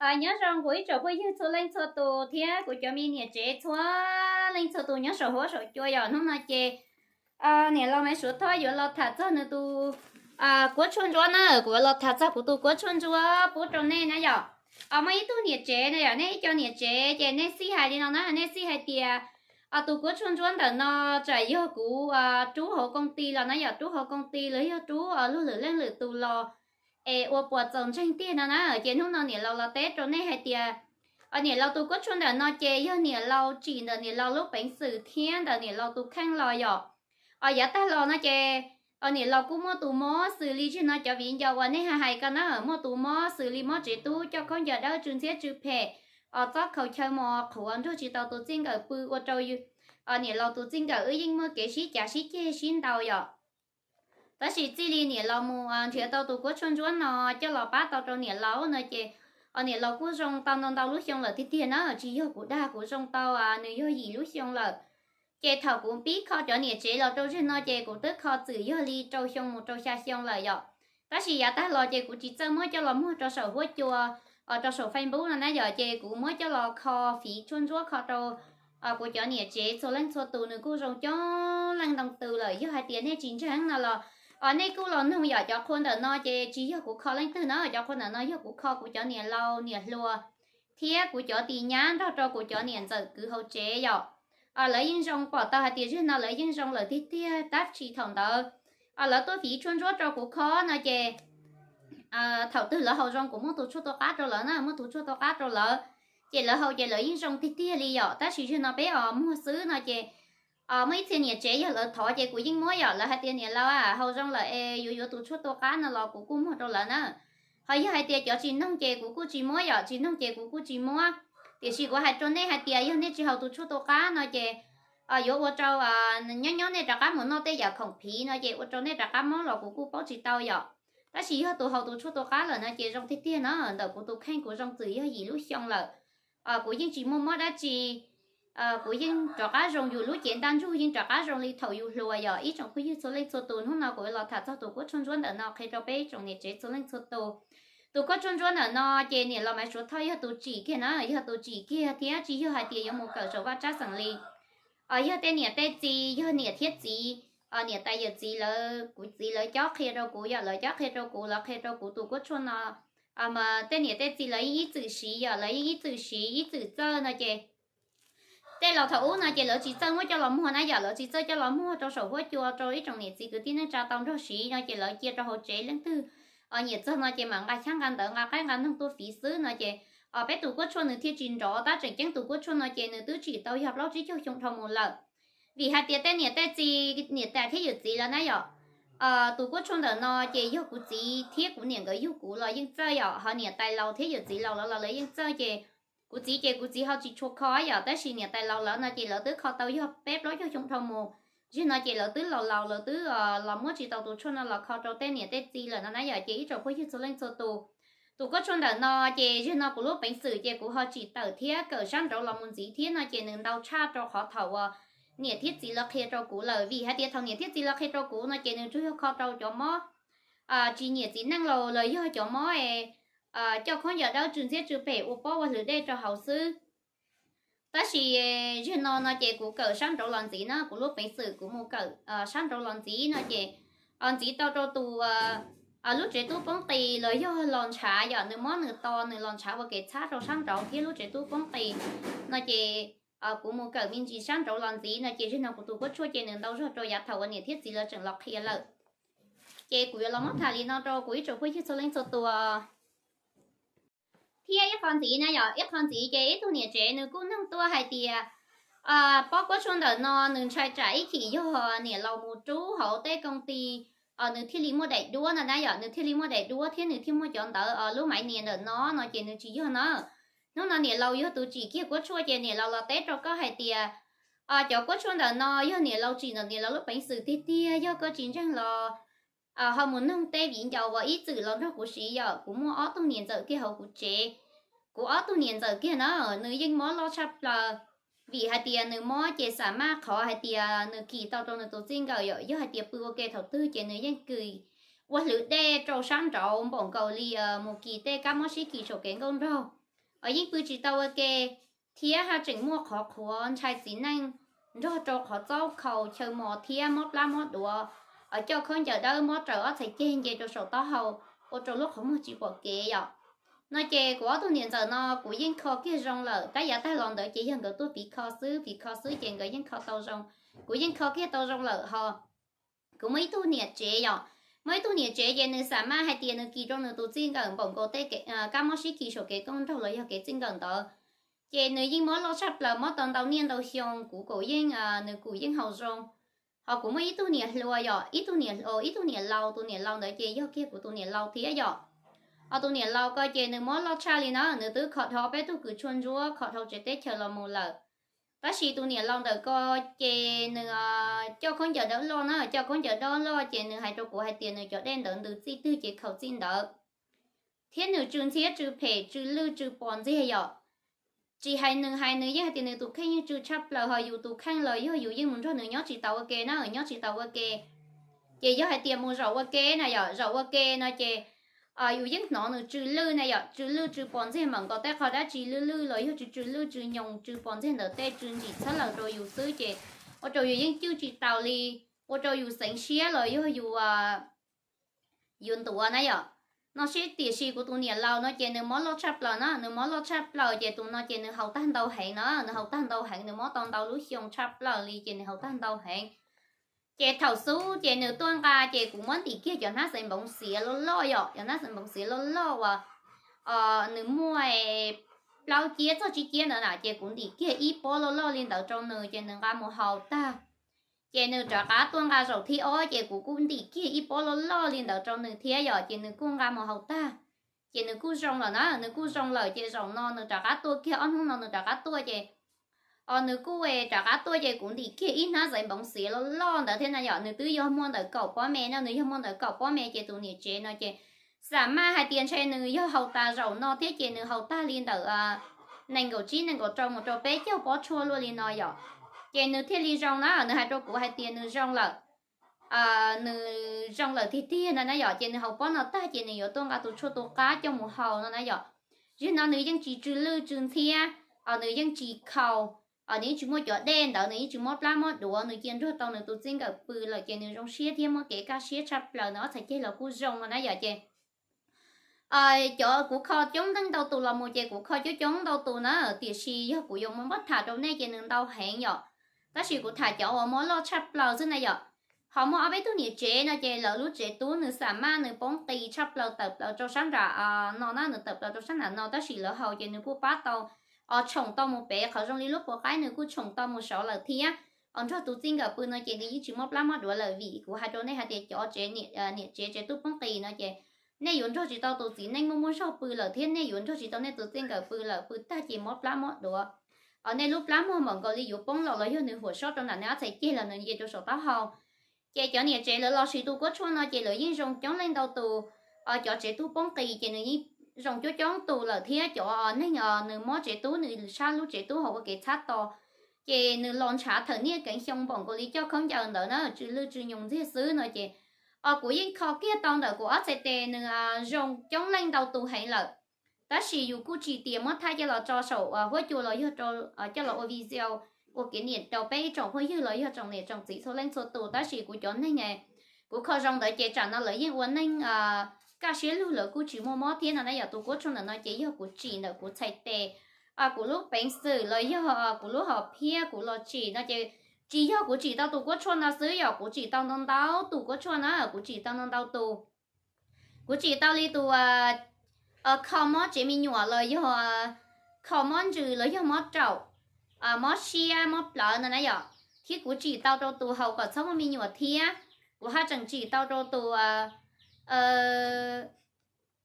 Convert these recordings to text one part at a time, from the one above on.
Nyob zoo kuv ib tsoom phooj ywg txhua leej txhua tus thiab kuv cov me niam tsev txhua leej txhua tus nyob saum huab saum cua yom. Hnub no ces niam laus Maiv Suav Thoj yuav los tham txog nws tus kuab tshuaj ntsuab na, kuv yuav los tham txog kuv tus kuab tshuaj ntsuab pub rau nej na yom. Muaj ib tug niam tsev na yom, nej ib co niam tsev ces nej xij hais li no na, nej xij hais tias tus kuab tshuaj ntsuab ntawm no tsam yog kuv rub hauv koom ti los na yom, rub hauv koom ti los yog rub luag lwm leej lwm tus los es ua puas txaus ntseeg tiag no na. Ces hnub no niam laus los teb rau nej hais tias niam laus tus kuab tshuaj ntawm no ces yog niam laus tsim ntawm niam laus lub peev xwm thiab ntawm niam laus tus kheej los yom. Yav tag los no ces niam laus kuj muaj tus mob xws li zim no cov viv ncaus uas nej hais hais ko na, muaj tus mob xws li mob tsev tub, coj khaub ncaws dawb, tsw ntxhiab tsw phem, txob khaus chaw mos qhuav, nrug tsis tau tus txij nkawm pw, ua rau niam laus tus txij nkawm wb yeej muaj kev sib cav sib ceg sib ntaus yom. Tab sis txij li niam laus mus nrhiav tau tus kuab tshuaj ntsuab no coj los pab tau rau niam laus no ces niam laus kuj zoo tau ntau ntau lub xyoo lawm tiag tiag na, tsis yog kuv dag, kuv zoo tau nws yog yim lub xyoo lawm. Ces thaum kuv pib kho cov niam tsev los rau zim no ces kuv twb kho txwm yog li rau xyoo mus rau xya xyoo lawm yom. Tab sis yav tag los ces kuv tsis txawj muab coj los muag rau saum huab cua, rau saum Facebook no na yom, ces kuv muab coj los kho fiv tshuaj ntsuab kho rau kuv cov niam tsev txhua leej txhua tus, nws kuj zoo coob leej ntau tus lawm. Yog hais tias nej tsis ntseeg no los nej kuj los nug yom, cov qhua ntawm no ces tsis yog kuv kho leej twg na, cov qhua ntawm no yog kuv kho kuv cov niam laus niam hluas thiab kuv cov tis nyab nrog rau kuv cov niam ntxawm kwv hauv tsev yom. Lawv yeej zoo, pom tau hais tias zim no lawv yeej zoo lawm tiag tiag, tab sis thaum ntawd lawv tuaj fiv tshuaj ntsuab rau kuv kho no ces thaum twg lawv haus zoo kuv muab tus tshuaj tua qab rau lawv na, muab tus tshuaj tua qab rau lawv, ces lawv haus ces lawv yeej zoo tiag tiag li yom. Tab sis zim no peb os muag xwb no ces muaj ib txhia niam tsev yog lawv thov ces kuv yeej muab yom, lawv hais tias niam laus haus zoo lawm es yuav yuav tus tshuaj tua qab no los kuv kuj muag rau lawv na. Ho yog hais tias cov tsis noog ces kuv kuj tsis muab yom, tsis noog ces kuv kuj tsis muab. Tiam sis kuv hais rau nej hais tias yog nej tsis haus tus tshuaj tua qab no ces yuav ua rau nyob nyob nej rov qab mus noj tej yam khoom phiv no ces ua rau nej rov qab mob los kuv kuj paub tsis tau yom. Tab sis yog tus haus tus tshuaj tua qab lawm no ces zoo tiag tiag na, ntawm kuv tus kheej kuv zoo txwm yog yim lub xyoo lawm, kuv yeej tsis muaj mob dab tsi. Kuv yeej rov qab zoo yus lub cev ntaj ntsug, yeej rov qab zoo li thaum yus hluas yom. Ib tsoom phooj ywg txhua leej txhua tus, hnub no kuv yuav los tham txog tus kuab tshuaj ntsuab ntawm no qhia rau peb ib tsoom niam tsev txhua leej txhua tus. Tus kuab tshuaj ntsuab ntawm no ces niam laus Maiv Suav Thoj yog tus tsim kiag na, yog tus tsim kiag thiab tsis yog hais tias yuav mus kawm saum vaj tsab xeem li. Yog tej niam tej txiv, yog niam thiab txiv, niam tais yawm txiv lawv, kuv txiv lawv cob qhia rau kuv yom, lawv cob qhia rau kuv, lawv qhia rau kuv tus kuab tshuaj no. Mas tej niam tej txiv lawv yeej ib txwm siv yom, lawv yeej ib txwm siv ib txwm txawj no ces tej laus thaum ub no ces lawv tsis txawj muab coj los muag na yom, lawv tsis txawj coj los muag rau saum huab cua rau ib tsoom niam txiv kwv tij neej tsa tau nrog siv no ces lawv cia rau hauv tsev, leej twg nyiam txog no ces mam nqa xyab nqa ntawv nqa qaib nqa noog tuaj fiv xwb no ces peb tus kuab tshuaj nws thiaj tsis nrov. Tab tseem ceeb tus kuab tshuaj no ces nws twb tsim tau yog plaub tsib caug xyoo dhau mus lawm. Vim hais tias tej niam tej txiv, niam tais thiab yawm txiv lawv na yom, tus kuab tshuaj ntawm no ces yog kuv txiv thiab kuv niam nkawd yug kuv los yeej txawj yom, ho niam tais laus thiab yawm txiv laus lawv los lawv yeej txawj ces kuv txiv ces kuv txiv ho tsis tshua kho yom, tab sis niam tais laus lawv no ces lawv twb kho tau yog peb plaub caug xyoo dhau mus. Zim no ces lawv twb laus laus, lawv twb los muab tsis tau tus tshuaj no los kho rau tej niam tej txiv lawm no na yom. Ces ib tsoom phooj ywg txhua leej txhua tus, tus kuab tshuaj ntawm no ces zim no kuv lub peev xwm ces kuv ho tsim tawm thiab kawm sab nraud los mus ntxiv thiab no ces nws ntau tshaj rau qhov thaum uas niam thiab txiv lawv qhia rau kuv lawm. Vim hais tias thaum niam thiab txiv lawv qhia rau kuv no ces nws tsuas yog kho rau cov mob tsis nyiam txiv neej los los yog cov mob es coj khaub ncaws dawb tsw ntxhiab tsw phem ua pob ua hlwv dej rau hauv xwb. Tab sis zim no no ces kuv kawm sab nraud los ntxiv na, kuv lub peev xwm kuv mus kawm sab nraud los ntxiv no ces ntxiv tau rau tus lub tsev tub poob qis los yog los ntshav yom, nws mob nws to nws los ntshav ua kev txhab rau sab nraud thiab lub tsev tub poob qis no ces kuv mus kawm me ntsis sab nraud los ntxiv no ces zim no kuv tus kuab tshuaj ces nws ntau zog rau yav thaum uas niam thiab txiv lawv tseem los qhia lawm. Ces kuv yuav los muab tham li no rau kuv ib tsoom phooj ywg txhua leej txhua tus. Thiab ib qho ntxiv na yom, ib qho ntxiv ces ib tug niam tsev nws kuj noog tuaj hais tias pob kuab tshuaj ntawm no nws ntshai tsam ib chim yog niam laus mus rub hauv tej koom ti nws thiaj li muaj daim duab no na yom, nws thiaj li muaj daim duab thiab nws thiaj muaj cov ntawv lub maiv nias ntawm no no ces nws tsis yog na. Hnub no niam laus yog tus tsim kiag kuab tshuaj ces niam laus los teb rau koj hais tias cov kuab tshuaj ntawm no yog niam laus tsim ntawm niam laus lub peev xwm tiag tiag, yog koj tsis ntseeg los ho mus noog tej viv ncaus uas ib txwm los nrog kuv siv yom. Kuv muaj ob tug niam ntxawm kiag hauv kuv tsev, kuv ob tug niam ntxawm kiag na nws yeej mob loj tshaj plaws. Vim hais tias nws mob ces xam maj qhov hais tias nws kis tau rau nws tus txij nkawm yom, yog hais tias pw ua ke thaum twg ces nws yeej kis ua hlwv dej rau sab nraud npaum nkaus li mus kis tej kab mob sib kis saum kev nkauj nraug. yeej pw tsis tau ua ke, thiab haj tseem muaj qhov qhuav ntshai txiv neej nrog rau qhov txaub khaus chaw mos thiab mob plab mob duav, coj khaub ncaws dawb mob raws ob txhais ceg nce rau saum taub hau, ua rau lub qhov muag tsis pom kev yom. No ces kuv ob tug niam ntxawm no kuv yeej kho kiag zoo lawm, tab yav tag los ntawd ces yog nkawd tuaj piv kho xwb, piv kho xwb ces nkawd yeej kho tau zoo. Kuv yeej kho kiag tau zoo lawm ho. Kuv muaj ib tug niam tsev yom, muaj ib tug niam tsev ces nws xam maj hais tias nws kis rau nws tus txij nkawm npaum nkaus tej kab mob sib kis saum kev kooj nraug los yog kev txij nkawm ntawd, ces nws yeej mob loj tshaj plaws, mob tau ntau niaj ntau xyoo, kuv kuj yeej, nws kuj yeej haus zoo. Ho kuv muaj ib tug niam hluas yom, ib tug niam, ib tug niam laus, tus niam laus ntawd ces yog kiag kuv tus niam laus thiab yom. Ho tus niam laus ko ces nws mob loj tshaj li na, nws twb kho dhau peb tug kws tshuaj ntsuab, kho dhau tsev teb chaws los mus lawm. Tab sis tus niam laus ntawm ko ces nws coj khaub ncaws dawb loj na, coj khaub ncaws dawb loj ces nws hais rau kuv hais tias nws cov dej ntawd ntws txij twg ces khaus txij ntawd, thiab nws tsw ntxhiab tsw phem tsw lwj tsw pos ntxiag yom. Tsis hais nws hais, nws yeej hais tias nws tus kheej yeej tsw tshaj plaws, ho yus tus kheej los yog yus yeej mus nrog nws nyob tsis tau ua ke na, nyob tsis tau ua ke. Ces yog hais tias mus zaum ua ke na yom, zaum ua ke no ces yus yeej hnov nws tsw lwj na yom, tsw lwj tsw pos ntxiag mam nkaus tej qho dab tsi lwj lwj los yog tsw tsw lwj tsw nyoos tsw pos ntxiag ntawm tej tsw ntsim txhab laws rau yus xwb ces ua rau yus yeej cwj tsis taus li, ua rau yus xeev siab los yog yus yuav ntuav na yom. No seb tiam sis kuv tus niam laus no ces nws mob loj tshaj plaws na, nws mob loj tshaj plaws ces tus no ces nws haus tag ntau heev na, nws haus tag ntau heev, nws mob tau ntau lub xyoo tshaj plaws li ces nws haus tag ntau heev. Ces thaum xub ces nws tuaj nqa ces kuv muab ntim kiag cov hnab xaiv npoov xiav loj loj yom, cov hnab xaiv npoov xiav loj loj uas nws muaj plaub ciab txog tsib ciab ntawd na, ces kuv ntim kiag ib pob loj loj li ntawd rau nws ces nws nqa mus haus tag. Ces nws rov qab tuaj nqa zaum thib ob ces kuv kuj ntim kiag ib pob loj loj li ntawd rau nws thiab yom, ces nws kuj nqa mus haus tag. Ces nws kuj zoo lawm na, nws kuj zoo lawm ces zaum no nws rov qab tuaj kiag, ob hnub no nws rov qab tuaj ces, o nws kuj rov qab tuaj ces kuv ntim kiag ib hnab xaiv npoov xiav loj loj ntawd thiab na yom. Nws twb yog muaj ntawm kaum pob me na, nws yog muaj ntawm kaum pob me ces tus niam tsev no ces xam maj hais tias ntshe nws yog haus tas zaum no thiab ces nws haus tag li ntawm nees nkaum tsib nees nkaum rau mus rau peb caug pob tshuaj luaj li no yom. Ces nws thiaj li zoo na, nws hais rau kuv hais tias nws zoo lawm, nws zoo lawm tiag tiag no na yom. Ces nws haus pob no tag ces nws yuav tuaj nqa tus tshuaj tu qab coj mus haus no na yom. Zaum no nws yeej tsis tsw lwj tsw ntxhiab, nws yeej tsis khaus, nws yeej tsis muaj cov dej ntawd, nws yeej tsis mob plab mob duav, nws cia nrog tau nws tus txij nkawm pw lawm ces nws zoo siab thiab muaj kev kaj siab tshaj plaws, nws ob txhais ceg los kuj zoo no na yom. Ces cov kuv kho coob leej ntau tus los mus ces kuv kho coob coob ntau tus na, tiam sis yog kuv yuav muab tham rau nej ces nws ntau heev yom. Tab sis kuv tham cov uas mob loj tshaj plaws xwb na yom. Ho muaj ob peb tug niam tsev no ces lawv lub tsev tub nws xam maj nws poob qis tshaj plaws tawm plaws rau sab nram no na, nws tawm plaws rau sab nram no tab sis lawv haus ces nws kuj pab tau, o tshoom tau mus pem qhov zoo li lub puas qaib nws kuj tshoom tau mus saud lawm thiab. O nrog tus txij nkawm pw no ces nws yeej tsis mob plab mob duav lawm vim kuv hais rau nej hais tias cov tsev niam tsev tsev tub poob qis no ces nej yuav nrog tsis tau tus txiv neej muaj muaj zog pw lawm thiab nej yuav nrog tsis tau nej tus txij nkawm pw lawm, pw tag ces mob plab mob duav. O nej lub plab muag npaum nkaus li yuav poob los los yog nws huam sob rau nram nws ob txhais ceg los nws nce rau saum taub hau. Ces cov niam tsev lawv los siv tus kuab tshuaj no ces lawv yeej zoo coob leej ntau tus. O cov tsev tub poob qis ces nws yeej zoo coob coob tus lawm thiab cov neeg nws mob tsev tub nws sab lub tsev tub ho ua kev txhab to, ces nws los ntshav thawm niaj keev xyoo npaum nkaus li coj khaub ncaws ntawd na, tsw lwj tsw nyoos ntxiag xwb no ces, o kuv yeej kho kiag tau ntawm kuv ob txhais tes nws zoo coob leej ntau tus heev lawm. Tab sis yus kuj tsis tias muab thaij coj los tso saum huab cua los yog coj los ua video ua kev niam rau peb ib tsoom phooj ywg los yog tsoom niam tsoom txiv txhua leej txhua tus, tab sis kuv cov neeg kuv kho zoo ntawd ces tsam no lawv yeej ua neej kaj siab lug, lawv kuj tsis muaj mob thiab no na yom. Tus kuab tshuaj ntawm no ces yog kuv tsim ntawm kuv txhais tes, kuv lub peev xwm los yog kuv lub hom phiaj kuv los tsim no ces tsis yog kuv tsim tau tus kuab tshuaj no xwb yom, kuv tsim tau ntau ntau tus kuab tshuaj na, kuv tsim tau ntau ntau tus. Kuv tsim tau li tus kho mob tsev me nyuam los yog kho mob ntsws los yog mob raum, mob siab mob plawv no na yom. Thiab kuv tsim tau rau tus haus kom txhob muaj me nyuam thiab. Kuv haj tseem tsim tau rau tus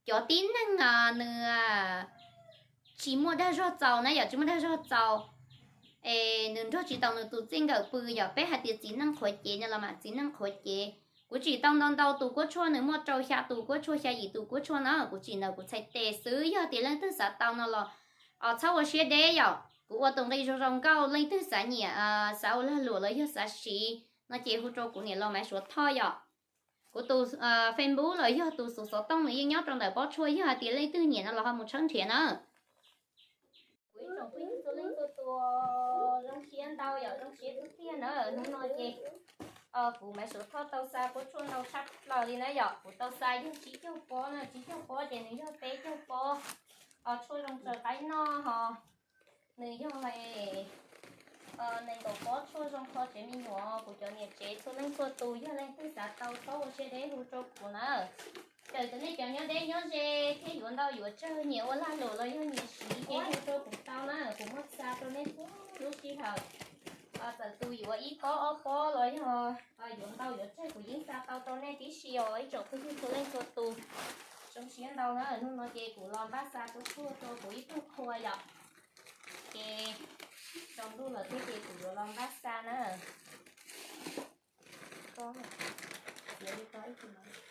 cov tib neeg nws tsis muaj dag zog txaus na yom, tsis muaj dag zog txaus, es nws nrog tsis tau nws tus txij nkawm pw yom. Peb hais tias txiv neej qhuav cev no los mas txiv neej qhuav cev. Kuv tsim tau ntau ntau tus kuab tshuaj, nws muaj rau xya tus kuab tshuaj, xya yim tus kuab tshuaj na, kuv tsim ntawm kuv txhais tes xwb. Yog tias leej twg xav tau no los txhob ua siab deb yom. Kuv ua tus nqi zoo zoo nkauj, leej twg xav nyiam, xav ua lag luam los yog xav siv no ces hu rau kuv niam laus Maiv Suav Thoj yom. Kuv tus Facebook los yog tus xuv xov tooj nws yeej nyob rau ntawm pob tshuaj, yog hais tias leej twg nyiam no los ho mus tshawb nrhiav na. Ib tsoom phooj ywg txhua leej txhua tus, zoo siab ntau yom, zoo siab tiag tiag na. Hnub no ces kuv Maiv Suav Thoj tau xa pob tshuaj ntau tshaj plaws li na yom. Kuv tau xa yog tsib caug pob na, tsib caug pob ces nws yog peb caug pob tshuaj zoo tsaws qaib noj ho. Nws yog nees nkaum pob tshuaj zoo kho tsev me nyuam. Kuv cov niam tsev txhua leej txhua tus yog leej twg xav tau paub ua siab deb hu rau kuv na. Txawm tias nej cov nyob deb nyob ze thiab yuav ntau yuav tsawg, nyiam ua lag luam los yog nyiam siv ces hu rau kuv tau na, kuv muab xa rau nej txhua lub sij hawm. Txawm tus yuav ib pob ob pob los yog yuav ntau yuav tsawg kuv yeej xa tau rau nej tib si os ib tsoom phooj ywg txhua leej txhua tus. Zoo siab ntau na, hnub no ces kuv los npaj xa pob tshuaj rau kuv ib tug qhua yom. Ces tsaus ntuj lawm thiab ces kuv yuav los npaj xa na. Koj txiav li koj ib tug no.